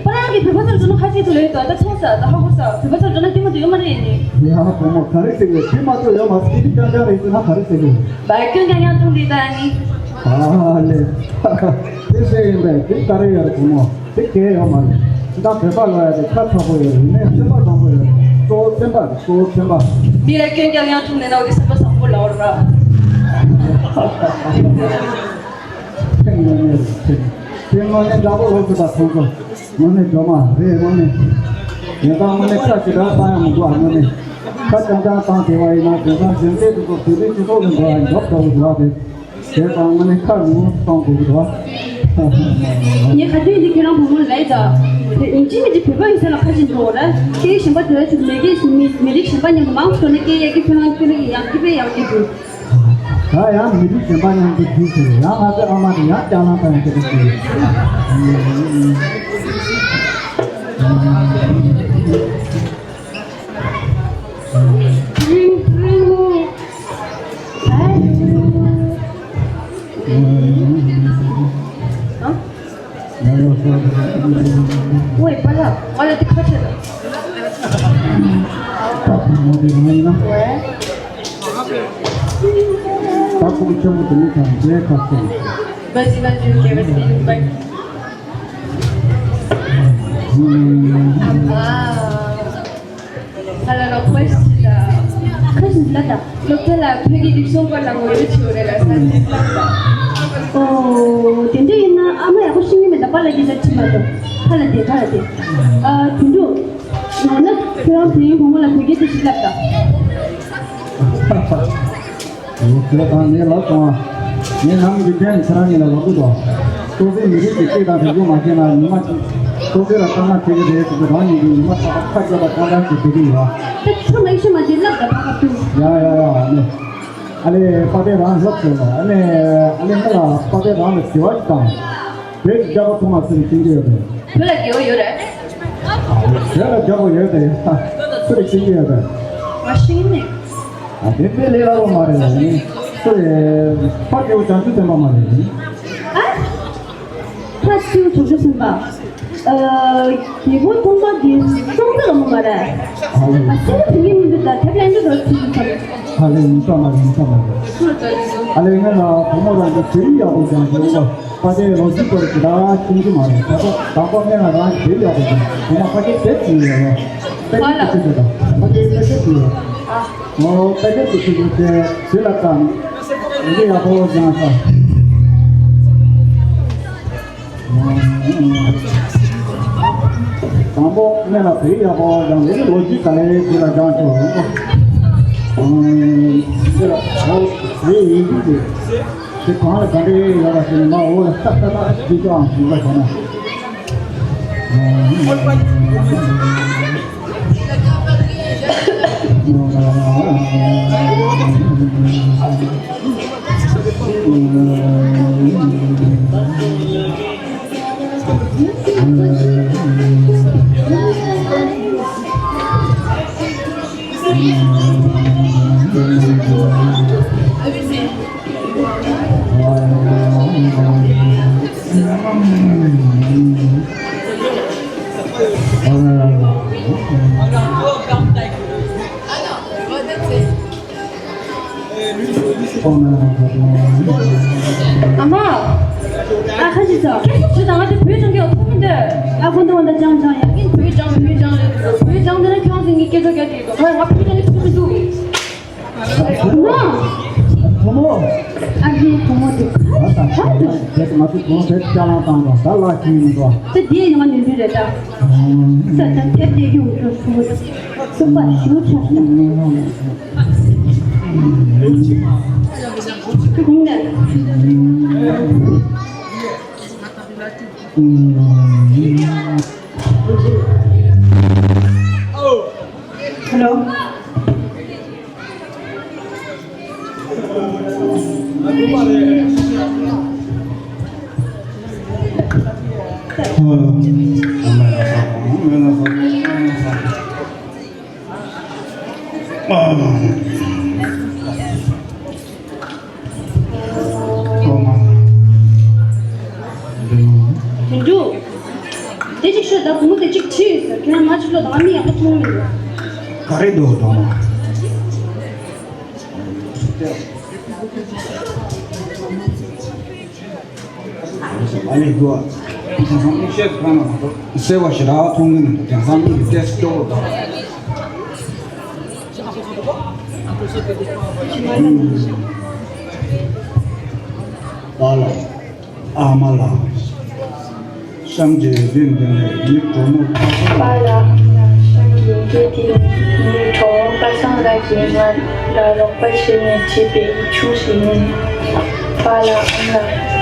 པ་རང་གི་བོད་པ་ཚོ་ལ་འགྲོ་ན་ཁ་ཅིག་ཏུ་ལས་ད་ད་ཚོང་ས་ད་ཧ་གོ་ས་བོད་པ་ཚོ་ལ་འགྲོ་ན་ལྟད་མོ་དུ་ཡོད་མ་རེད་ནི། ཡ་ཧ་བུ་མོ་ག་རེ་ཟེར་གི་དེ་མ་གཏོགས་ཡོད་མ་སྐྱིད་ཀྱང་ཀྱང་རེད་ཟེར་ན་ག་རེ་ཟེར་གི། བ་ཀྱང་ཀྱང་ཡང་ཐུང་དེ་ད་ནི། ཨ་ལེ། དེ་ཟེར་ཡིན་པས་དེ་ག་རེ་ཡོད་རེད་བུ་མོ། དེ་གས་ཡོད་མ་རེད། ད་བོད་པ་ལ་ཡ་དེ་ཁ་ཚ་པོ་ཡོད་རེད། ནས་སེམས་པ་བཟང་པོ་ཡོད་རེད། གཙོ་བོ་སེམས་པ་རེད། གཙོ་བོ་སེམས་པ། འདི་ལ་སྐྱོན་ཀྱང་ཡང་ཐུག་ནས་ན་འོ་དེ་སེམས་པ་བཟང་པོ་ལ་འོར་ར། ཐེངས་ངོ་ནས་རེད། ཐེངས་ངོ་ནས་འདྲ་པོ་ལོག་ཐུབ་པ་ཁོང་ཚོ་དངོས་གནས་སྒྲོལ་མ་རེད། དངོས་གནས་ཡིན་ཙང་དངོས་གནས་ཁ་ཞེ་དྲག་བཏང་ཡང་མི་འདུག་ཨ་དངོས་གནས་ཁ་རྐྱང་རྐྱང་བཏང་བསྡད་པ་ཡིན་ན་དེང་སང་གཞོན་སྐྱེས་དེ་ཚོ་བོད་པའི་སྤྱི་ཚོགས་ལ་འགྲོ་བ་ཡིན་འགྲོ་འགྲོ་གི་འདུག་ཨ། དེ་དེ་ཙང་དངོས་གནས་ཁ་ངོ་གཏོང་དགོས་ཀྱི་འདུག་ཨ། ངས་ག་དུས་འདི་ཁྱེད་རང་བུ་མོ་ལས་ད་དེ་ཡིན་གཅིག་མིན་གཅིག་བོད་པ་ཡིན་ས་ལ་ཁ་ཞིག་འགྲོ་བ་རེད། སྐད་ཡིག་གཞན་པ་དེ་ཚོ་མི་རིགས་མི་མི་རིགས་གཞན་པ་མཉམ་དུ་མང་ཆེ་ནས་སྐད་ཡག་གི་ཁྱོད་རང་ཁྱོད་རང་གི་ཡག་གི་དཔེ་ཡག་གི་འདུག་ད་ཡང་མི་རིགས་གཞན་པ་མཉམ་དུ་འགྲིག་ཟེར། ཡང་ང་ཚོའི་ཨ་མ་དེ་ཡང་སྐྱག་ལང་བཏང་ཡང་སྐད་ཆ་ཟེར། ཝེ་པ་ལགས། ང་ལ་འདི་ཁ་ཕྱེ་དང་། ད་ཕུག་ཆེན་པོ་དེ་ནི་དང་རྒྱལ་ཁ་སོང་། Vas-y, vas-y, ok, vas-y, bye. ཨ་མ། ཧ་ལ་ལ་ཁོས་ཤི་ད། ཁ་ཤི་ལ་ད། སློབ་གྲྭ་ལ་བོད་ཀྱི་རིག་གཞུང་སྐོར་ལ་ངོ་སྤྲོད་བྱེད་འོ་རེད་ལ་ས་དེ་ལྟ་ད། ཨོ། དེ་འདྲ་ཡིན་ན་ཨ་མ་ཡག་པོ་ཤེས་ངེས་མེད་ད། པཱ་ལགས་ཀྱིས་ད་ཁྲིད་མ་ཐུབ། ཕ་ལ་དེ་ཕ་ལ་དེ། ཨ་དེ་འདྲ། ཡང་ན་ཁྱེད་རང་དེ་རིང་བུ་མོ་ལ་བོད་སྐད་དེ་ཞིག་ལབ་ད། ཁྱོད་དང་ངའི་ལབ་སོང་ཨ། ངའི་ནམ་རྒྱུན་ཁྱེད་རང་གཉིས་ལ་ལབ་གི་འདུག་སོ་སོའི་མི་རིགས་ཀྱི་སྐད་དང་རིག་གཞུང་མ་ཤེས་ན་ཉི་མ་གཅིག་སོ་སོའི་ལ་སྐར་མ་ཁྲིད་ཀྱི་རེད་ཟེར་གྱི། རང་ཉིད་ཀྱི་ཉི་མ་ཁ་ཁ་རྒྱབ་པ་ཏག་ཏག་ཞིག་བསྡད་ཀྱི་ཡོད། ད་ཁྱོད་མ་ཤེས་མ་དེ་ལབ་ད་ཕ་ཁ་ཐུག་ཡ་ཡ་ཡ་ཨ་ནི། ཨ་ལེ་པ་ཏེ་རང་ལབ་ཟེར་ལ་ཨ་ནི། ཨ་ལེ་ང་ལ་པ་ཏེ་རང་ལ་དྲི་བ་ཞིག་དང་། བོད་ཀྱི་རྒྱལ་པོ་ཐོག་མ་སུ་རེད་ཤེས་ཀྱི་ཡོད་པས། བོད་ལ་རྒྱལ་པོ་ཡོད་རེད། བོད་ལ་རྒྱལ་པོ་ཡོད་དེ། སུ་རེད་ཤེས་ཀྱི་ཡོད་པས། ང་ཤེས་ཀྱི་མེད། ཨ་དེ་དཔེ་ལས་སླ་པོ་མ་རེད་ལ་ནི། སུ་རེད། ཕ་རྒྱལ་པོ་བྱང་ཆུབ་སེམས་དཔའ་མ་རེད་ལ་ནི། ཨ། ཕ་སུ་བྱང་ཆུབ་སེམས་དཔའ། ཨ། རྒྱལ་པོ་ཐོག་མ་དེ་སྲོང་བཙན་སྒམ་པོ་མ་རེད། ཨ་ལེ། ཨ་སྲིད་པ་བུ་ངའི་མིང་དུ་ད་དེབ་ལེན་དུ་རོགས་ཚུལ་དུ་ཚར། ཨ་ལེ་ཡིན་ས་མ་རེད། ཡིན་ས་མ་རེད། སུ་ལ་ད་ལེ་སོང་། ཨ་ལེ་ངས་ལ་བུ་མོ་རང་གི་དེབ་ཡག་པོ་སྦྱངས་བྱུང་བ། པ་ཏེའི་ལོ་རྒྱུས་སྐོར་གྱི་ད་ཤེས་ཀྱི་མ་རེད། ད་ལྟ་དང་པོ་སྔོན་ལ་རང་གི་དེབ་ཡག་པོ་སྦྱངས། བུ་མོ་ཕ་གིའི་དེབ་ཅིག་ཡོད་རེད། པ་ཏེའི་དེབ་ཅིག་ཡོད་རེད། པ་ཏེའི་དེབ་ཅིག་ཡོད་རེད། ཨ། ཨོ་པ་ཏེའི་དེབ་ཅིག་ཡོད་དེ་དེ་ལ་ད་དེབ་ཡག་པོ་སྦྱངས་ས། དང་པོ་སྔོན་ལ་དེབ་ཡག་པོ་སྦྱངས། དེ་ནི་ལོ་རྒྱུས་ག་ལེར་དེ་ལ་སྦྱངས་ཆོག་རེད། ཨོ་དེ་ལ་ཨོ་དེ་ཡིན་གྱི་དེ། དེ་གང་ལ་ག་འདྲ་ཡོད་པ་ཞིག་ནི་མ་འོ་ལ་ཏག་ཏག་ཏག་ཅིག་ཅང་ཞིག་པ་བྱས་ན། ཨ་མ། དེ་ང་ཚོ་གོང་དེ་ཅ་ལག་བཏང་རོགས། ད་ལག་ཁྱི་ཡིན་འགྲོ། དེ་དེ་ཡང་ནུས་པའི་རེད་ད། ས་ད་ཐེབས་དེ་ཡོང་འགྲོ་སོང་། སུ་པ་ཞུ་ཆོག་ད། ཁུངས་ནས། Hello. དོན་གྲུབ། དེ་ཅིག་ཤོད་ད། བུ་མོ་དེ་ཅིག་ཁྲིད་ཡོད་ཟེར། ཁྱེད་རང་མ་ཅིག་ལོ་དང་མི་ཡག་པོ་མཐོང་མི་འདུག་ག་རེ་འདུག་དོན། ཨ་ནི་དུ་བ། དེང་སང་མིག་ཤེལ་གང་ན་མ་གཏོགས་གསལ་བ་ཞེ་དྲག་མཐོང་གི་མི་འདུག་དེང་སང་མིག་གི་ཏོག་ཙམ་སྐྱོ་བོ་དང་། པཱ་ལགས། ཨ་མ་ལགས། གཤམ་གྱི་རིགས་འདི་ནི་ངའི་གྲོགས་མོ། པཱ་ལགས། ཨ་མ་ལགས། གཤམ་གྱི་རིགས་འདི་ནི་ངའི་གྲོགས་མོ་པ་སངས་ལགས་ཀྱིས་ང་ལ་རོགས་པ་བྱས་ནས་བྲིས་པའི་ཡིག་ཆུང་ཞིག་ཡིན། པཱ་ལགས། ཨ་མ་ལགས།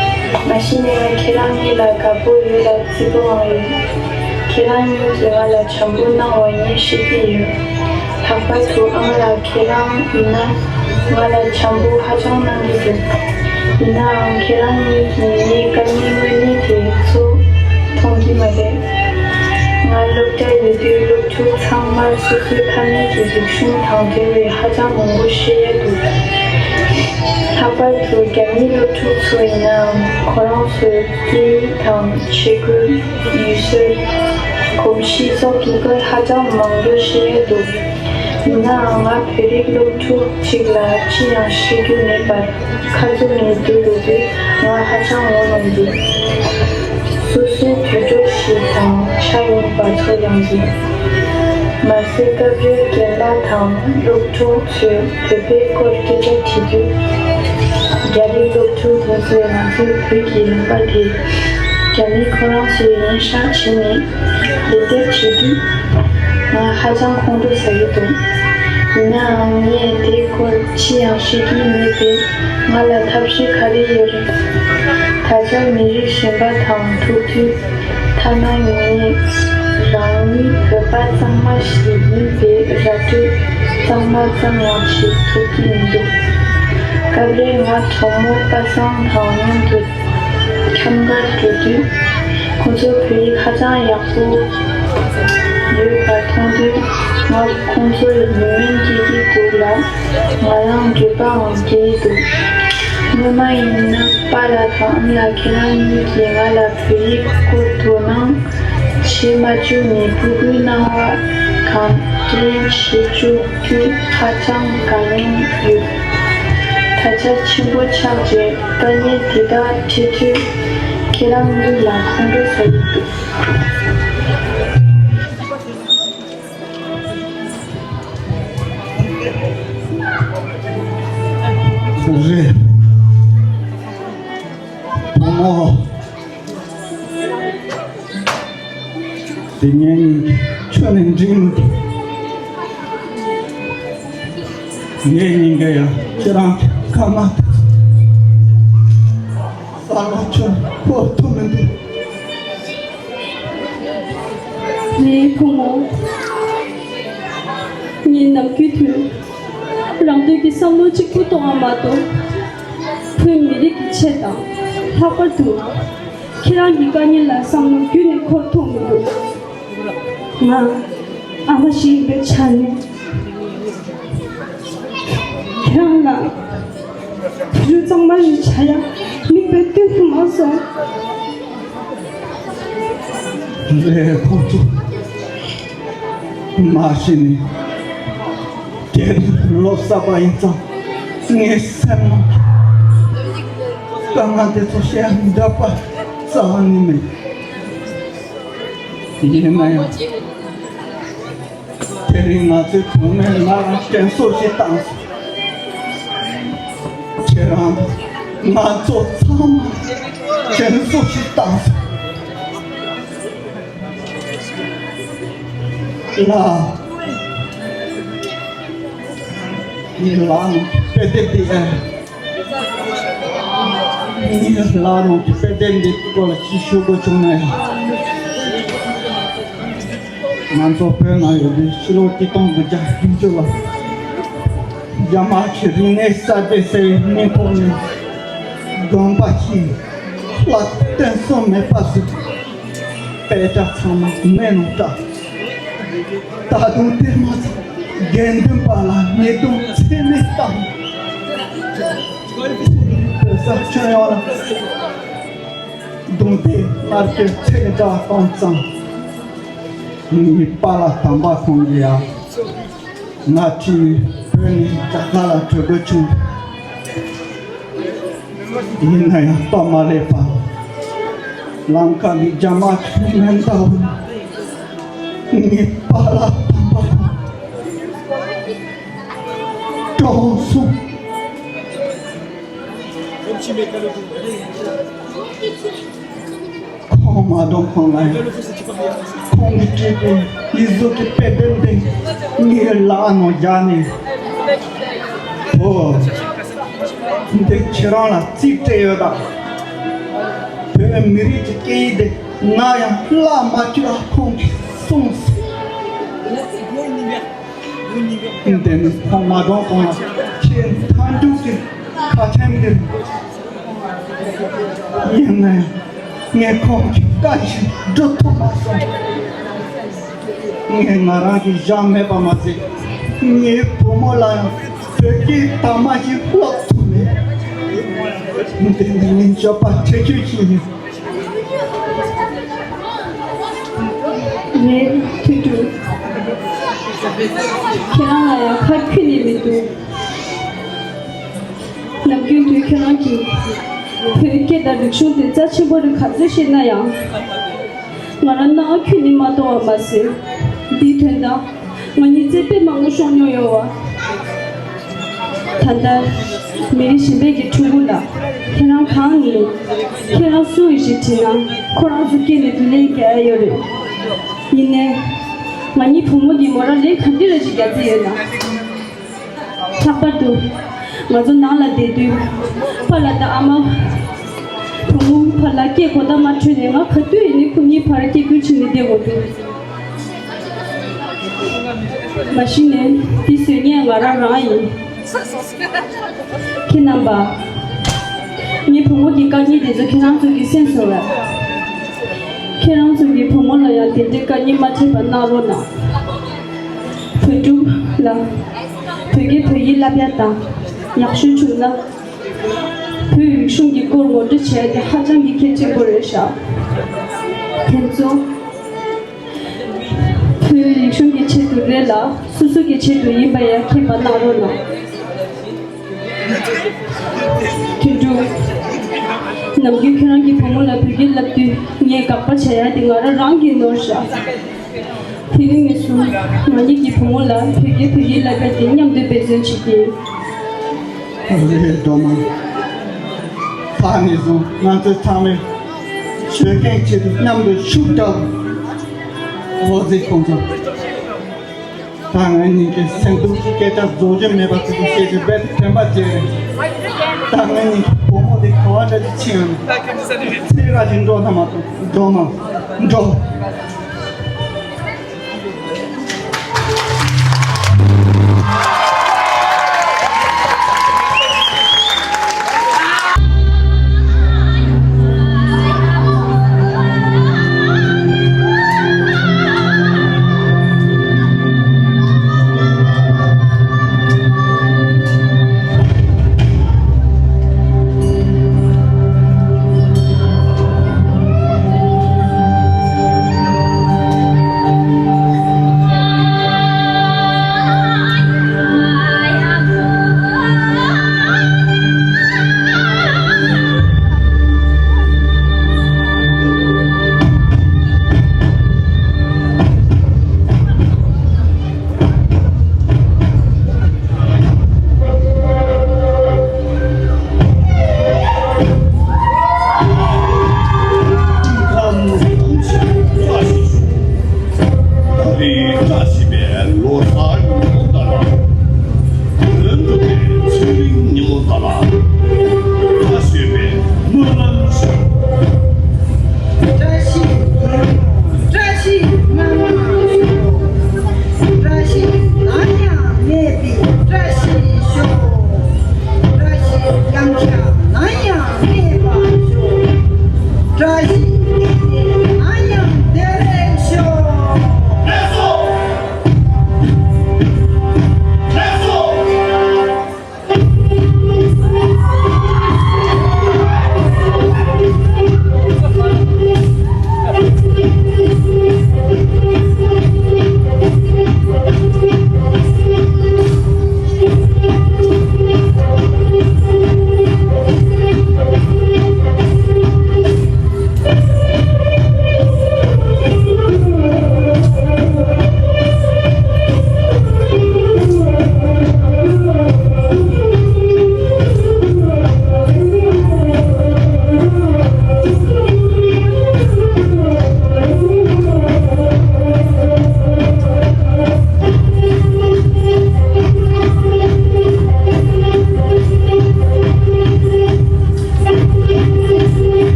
མ་གཞི་ནས་ང་ཁྱེད་རང་གཉིས་ལ་དགའ་པོ་ཡོད་ལ་བརྩི་པོའང་ཡོད། ཁྱེད་རང་གཉིས་ཀྱིས་ང་ལ་བྱམས་པོ་གནང་བ་ངས་ཤེས་ཀྱི་ཡོད། ལྷག་པར་དུ་ཨ་མ་ལགས། ཁྱེད་རང་ཡིན་ན་ང་ལ་བྱམས་པོ་ཧ་ཅང་གནང་གི་འདུག་ཡིན་ནའང་ཁྱེད་རང་གཉིས་ཀྱིས་ངའི་དཀའ་ངལ་དངོས་གནས་དེ་ཚོ་མཐོང་གི་མ་རེད། ང་སློབ་གྲྭར་ཡོད་དུས་སློབ་ཕྲུག་ཚང་མར་སོ་སོའི་ཕ་མེས་ཀྱི་རིག་གཞུང་དང་འབྲེལ་བའི་ཧ་ཅང་མང་པོ་བཤད་ཡ་འདུག་ལྷག་པར་དུ་རྒྱ་མིའི་སློབ་ཕྲུག་ཚོ་ཡིན་ནའང་ཁོ་རང་ཚོའི་སྐད་ཡིག་དང་ཆས་གོས། ཡུལ་སྲོལ། གོམས་གཤིས་སོགས་ཀྱི་སྐོར་ཧ་ཅང་མང་པོ་ཤེས་ཡོད་འདུག་ཡིན་ནའང་ང་བོད་རིགས་སློབ་ཕྲུག་ཅིག་ལ་ཅི་ཡང་ཤེས་རྒྱུ་མེད་པར་ཁ་རྩང་ནས་སྡོད་འདུག་དུས་ང་ཧ་ཅང་ངོ་གནོང་འདུག་སོ་སོའི་དུད་འགྲོ་ཞིག་དང་ཆ་ཡིན་པ་ཚོར་ཡོང་གི། མ་ཟད་སྐབས་རེར་རྒན་པ་དང་སློབ་གྲོགས་ཚོས་བོད་པའི་སྐོར་སྐད་ཆ་དྲིས་དུས། རྒྱ་རིགས་སློབ་ཕྲུག་དེ་ཚོས་ང་ཚོའི་བོད་ཀྱི་ལུང་པ་དེ་རྒྱ་མི་ཁོ་རང་ཚོའི་ཡིན་ཤག་བྱས་ནས་ལན་འདེབས་བྱེད་དུས། ང་ཧ་ཅང་ཁོང་ཁྲོ་ཟ་གི་འདུག་ཡིན་ནའང་ངས་དེའི་སྐོར་ཅི་ཡང་ཤེས་ཀྱི་མེད་པས་ང་ལ་ཐབས་ཤེས་ག་རེ་ཡོད་རེད། ད་ཆ་མི་རིགས་གཞན་པ་དང་ཐུག་དུས། ཐ་ན་ངས་རང་ཉིད་བོད་པ་གཙང་མ་ཞིག་ཡིན་པའི་ར་སྤྲོད་གཙང་མ་ཙམ་ཡང་བྱེད་ཐུབ་ཀྱི་མི་འདུག་སྐབས་རེ་ང་གྲོགས་མོ་པ་སངས་དང་མཉམ་དུ་འཁྱམ་གར་འགྲོ་དུས། ཁོང་ཚོ་བོད་ཡིག་ཧ་ཅང་ཡག་པོ་ཡོད་པ་མཐོང་དུས། ང་ཁོང་ཚོར་ཡིད་སྨོན་སྐྱེ་གི་འདུག་ལ། ང་རང་འགྱོད་པའང་སྐྱེ་གི་འདུག་སྔོན་མ་ཡིན་ན་པཱ་ལགས་དང་ཨ་མ་ལགས་ཁྱེད་རང་གཉིས་ཀྱིས་ང་ལ་བོད་ཡིག་སྐོར་དོ་སྣང་བྱེད་མ་བཅུག་ནས་ཕྲུ་གུའི་སྣང་བ་གང་དྲན་བྱེད་བཅུག་དུས་ཧ་ཅང་དགའ་སྣང་ཡོད། ད་ཆ་ཆེན་པོ་ཆགས་རྗེས་དཀའ་ངལ་དེ་དག་འཕྲད་དུས་ཁྱེད་རང་གཉིས་ལ་ཁོང་ཁྲོ་ཟ་གི་འདུག་རེད། བུ་མོ། དེ་ངའི་སྙིང་ཁྱོན་ནས་འགྲིག་མི་འདུག་ངའི་སྙིང་ག་ཡང་ཁྱེད་རང་གི་ཁ་མ་ས་ལ་ཁྱོད་འཁོར་ཐུབ་མི་འདུག་ངའི་བུ་མོ། ངས་ནམ་རྒྱུན་དུ་རང་འདོད་ཀྱི་བསམ་བློ་གཅིག་པུ་གཏོང་བ་མ་གཏོགས། བོད་མི་རིགས་ཀྱི་ཆེད་དང་། ལྷག་པར་དུ་ཁྱེད་རང་གི་དཀའ་ངལ་ལ་བསམ་བློ་ཁྱོན་ནས་འཁོར་ཐུབ་མི་འདུག་ང་ཨ་མ་ཞིག་ཡིན་པའི་ཆ་ནས། ཁྱེད་རང་ལ་བུ་ཕྲུག་གཙང་མ་རེ་བྱ་ཡ་མིག་དཔེ་སྟོན་ཐུབ་མ་སོང་། རེད། ཁོང་ཚོ་མ་གཞི་ནས་དེ་ལོ་གསར་པ་ཡིན་ཙང་ངའི་སེམས་ནང་དཀའ་ངལ་དེ་ཚོ་བཤད་འདོད་པ་རྩ་བ་ནས་མེད། ཡིན་ན་ཡང་། དེ་རིང་ང་ཚོའི་བུ་མོས་ང་ལ་དྲན་གསོ་ཞིག་བཏང་སོང་། ཁྱེད་རང་ང་ཚོ་ཚང་མ་ དྲན་གསོ་ཞིག་བཏང་སོང་། ལ། ངའི་ལག་ནང་དཔེ་དེབ་འདི་ཨེ། ངའི་ལག་ནང་དཔེ་དེབ་འདི་སྐོར་ལ་ཅི་ཞུ་དགོས་བྱུང་ན་ཡང་། ང་ཚོ་བོད་ནང་ཡོད་པའི་ཕྱི་ལོ་ཆིག་སྟོང་དགུ་བརྒྱ་བདུན་ཅུ་ལོ། རྒྱ་དམར་གྱི་རིག་གནས་གསར་བརྗེ་ཟེར་བའི་སྙིང་ཐོག་ནས་དགོན་པ་ཞིག་ལྷ་བསྟན་སྲུང་མེད་པ་ཟིག་དཔེ་ཆ་ཚང་མ་མེ་ནང་བཀྲ། ད་དུང་དེ་མ་ཚད་དགེ་འདུན་པ་ལ་ཉེས་རྡུང་ཚད་མེད་བཏང་། བོད་ས་ཁྱོན་ཡོངས་ལ་རྡུང་རྡེག་མནར་གཅོད་ཚད་བརྒལ་བཏང་ཙང་། ངའི་པཱ་ལགས་དམ་པ་ཁོང་གིས་ཡང་ང་ཁྲིད་བོད་ནས་རྒྱ་གར་ལ་བྲོས་དགོས་བྱུང་། ཡིན་ན་ཡང་སྟབས་མ་ལེགས་པར་ལམ་ཁ་ནས་རྒྱ་དམག་གིས་མེ་མདའ་འཕུར། ངའི་པཱ་ལགས་དམ་པ་གྲོངས་སོང་། ཁོང་མ་གྲོངས་གོང་ལ་ཡང་ཁོང་གིས་བྲིས་པའི་ཡིག་གཟུགས་ཀྱི་དཔེ་དེབ་འདི་ངའི་ལག་ནང་བཞག་ནས། འོ། འདི་ཁྱེད་རང་ལ་རྩིས་སྤྲད་ཡོད་ད། བོད་མི་རིགས་ཀྱི་སྐད་ཡིག་འདི་ནམ་ཡང་བརླག་མ་བཅུག་པ་ཁོང་གིས་གསུངས་སོང་། འདི་ནི་ཁོང་མ་གྲོངས་གོང་ལ་ཁྱེད་མཐའ་མཇུག་གི་ཁ་ཆེམས་འདིར། ཡིན་ནའང་ངས་ཁོང་གི་བཀའ་བཞིན་སྒྲུབ་ཐུབ་མ་སོང་། ངས་ང་རང་གི་ཞག་མེད་པ་མ་ཟད། ངའི་བུ་མོ་ལ་ཡང་བོད་སྐད་དག་མ་ཞིག་ཀློག་ཐུབ་མེད། འདི་ནི་ངའི་འགྱོད་པ་ཁྲེགས་ཆོད་ཅིག་ཡིན། ངའི་ཐུགས་སྤྲོ། ཁྱེད་རང་ལ་ཡང་ཁ་ཁྱོན་ནས་མི་འདུག་ནམ་རྒྱུན་དུ་ཁྱེད་རང་གིས་བོད་སྐད་དང་རིག་གཞུང་དེ་རྩ་ཆེན་པོ་རེད་ག་ཚོད་བཤད་ན་ཡང་། ང་རང་སྣང་བ་ཁྱོན་ནས་མ་གཏོང་བ་མ་ཟད། འདིའི་དོན་དག་ང་གཉིས་རྩེ་དཔེ་མང་པོ་ཤོར་མྱོང་ཡོད་བ། ད་ལྟ་མི་རིགས་གཞན་པའི་གི་ཕྲུ་གུ་ལ་ཁྱེད་རང་གང་ཡིན། ཁྱེད་རང་སུ་ཡིན་ཞེས་དྲིས་ན་ཁོ་རང་ཚོ་སྐད་ནས་དུ་ལེན་རྒྱག་ཡ་ཡོད་རེད། ཡིན་ནའི་ང་གཉིས་བུ་མོ་གིས་མོ་རང་ལས་ག་འདྲ་རེ་ཞིག་རྒྱག་རྩིས་ཡོད་ན། ལྷག་པར་དུ་ང་ཚོ་ནང་ལ་བསྡད་དུས་པཱ་ལགས་དང་ཨ་མ་བུ་མོ་ཕར་ལ་སྐད་གོ་བརྡ་མ་འཕྲོད་ནས་ང་ག་དུས་ཡིན་ནའི་ཁོ་གཉིས་བར་སྐད་སྐྱོན་བྱས་ནས་བསྡད་དགོས་འདུག་མ་གཞི་ནས་འདི་བཟོས་མཁན་ང་རང་རང་ཡིན། ཁྱེད་རྣམ་པ། ངའི་བུ་མོ་གི་དཀའ་ངལ་དེ་ཚོ་ཁྱེད་རང་ཚོ་གིས་སེམས་གསོ་བས། ཁྱེད་རང་ཚོ་གི་བུ་མོ་ལ་ཡང་དེ་འདྲའི་དཀའ་ངལ་མ་འཕྲད་པ་གནང་རོགས་གནང་། བོད་ཕྲུག་ལ་བོད་སྐད་བོད་ཡིག་བསླབ་ཡ་དང་ཡག་ཤོས་བྱུང་ན། བོད་རིག་གཞུང་གི་སྐོར་ངོ་སྤྲོད་བྱས་ཏེ་ཧ་ཅང་གི་གལ་ཆེན་པོ་རེད་ཤག་དེ་ཚོ་བོད་རིག་གཞུང་གི་ཆེད་དུ་རེད་ལ་སོ་སོ་གི་ཆེད་དུ་ཡིན་པ་ཡང་མཁྱེན་པ་གནང་རོགས་གནང་། དོན་གྲུབ། ནམ་རྒྱུན་ཁྱེད་རང་གི་བུ་མོ་ལ་བོད་སྐད་བསླབ་དུས་ངས་དགག་པ་བྱ་ཡ་དེ་ང་རང་རང་གིས་ནོར་ཤག་དེ་རིང་ནས་བཟུང་ང་གཉིས་ཀྱི་བུ་མོ་ལ་བོད་སྐད་བོད་ཡིག་བསླབ་པ་དེ་མཉམ་དུ་འབད་བརྩོན་བྱེད་ཀྱི་ཡིན། ཨ་རེ་སྒྲོལ་མ། ད་ནས་བཟུང་ང་ཚོ་ཚང་མས་ཆོས་ཁན་ཆེད་དུ་མཉམ་དུ་ཤུགས་རྒྱག་འོ་ཟེར་ཁོང་ཚོ། ད་ང་གཉིས་ཀྱི་སེམས་སྡུག་སྐད་ཆ་རྫོགས་རྒྱུ་མེད་པ་ཚོ་བཤད་རྒྱུ་རྦད་དེ་དྲན་པ་བརྗེད་རེད། ད་ང་གཉིས་ཀྱི་བུ་མོ་དེ་ག་བ་འདྲ་ཅིག་ཕྱིན་ཡང་ཚེ་ར་ཅིག་འགྲོ་ན་མ་གཏོགས་འགྲོ་མ་འགྲོ།